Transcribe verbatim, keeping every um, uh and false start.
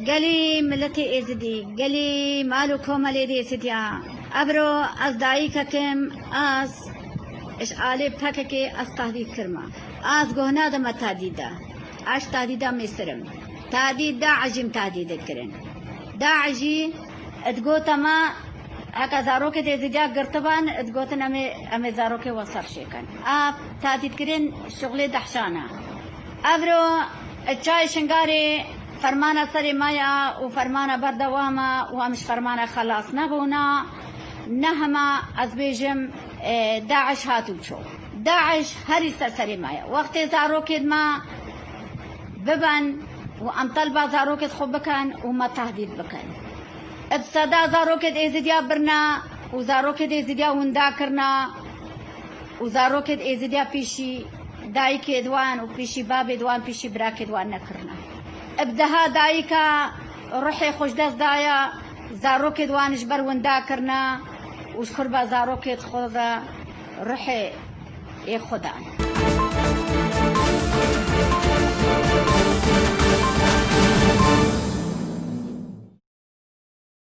Gelî miletê Êzidî, gelî mal û komelê Êzidiya. Evro ez dayîkek im, ez ji alê P K K ez tehdîd kirime. Ez guh nadime tehdîd de. Ez tehdîda mêsir im. Tehdîd DAIŞ jî min tehdîd kirin. DAIŞ jî digote me, heke zarokê Êzidiya girtiban, digotin em ê, em ê zarokê we ser şêkin. Ev tehdîdkirin şixulê DAIŞan e. Evro çayê Şingarê fermana serê me ya û fermana berdewam e û em ji fermana xelas nebûna. Ne hema ez bêjim, e, DAIŞ hat û çû. DAIŞ herî ser serê me ye. Wextê zarokêd me biben û em telba zarokêd xwe bikin û me tehdîd bikin. Bi seda zarokêd Êzidiya birine û zarokêd Êzidiya winda kirine û zarokêd Êzidiya pîşî dayikêd wan û pîşî babêd wan, pîşî birakêd wan nekirine. Bi deha dayika ruhê xwe ji dest daye, zarokêd wan ji ber winda kirine û ji xurba zarokêd xwe re ruhê ê xwe dan.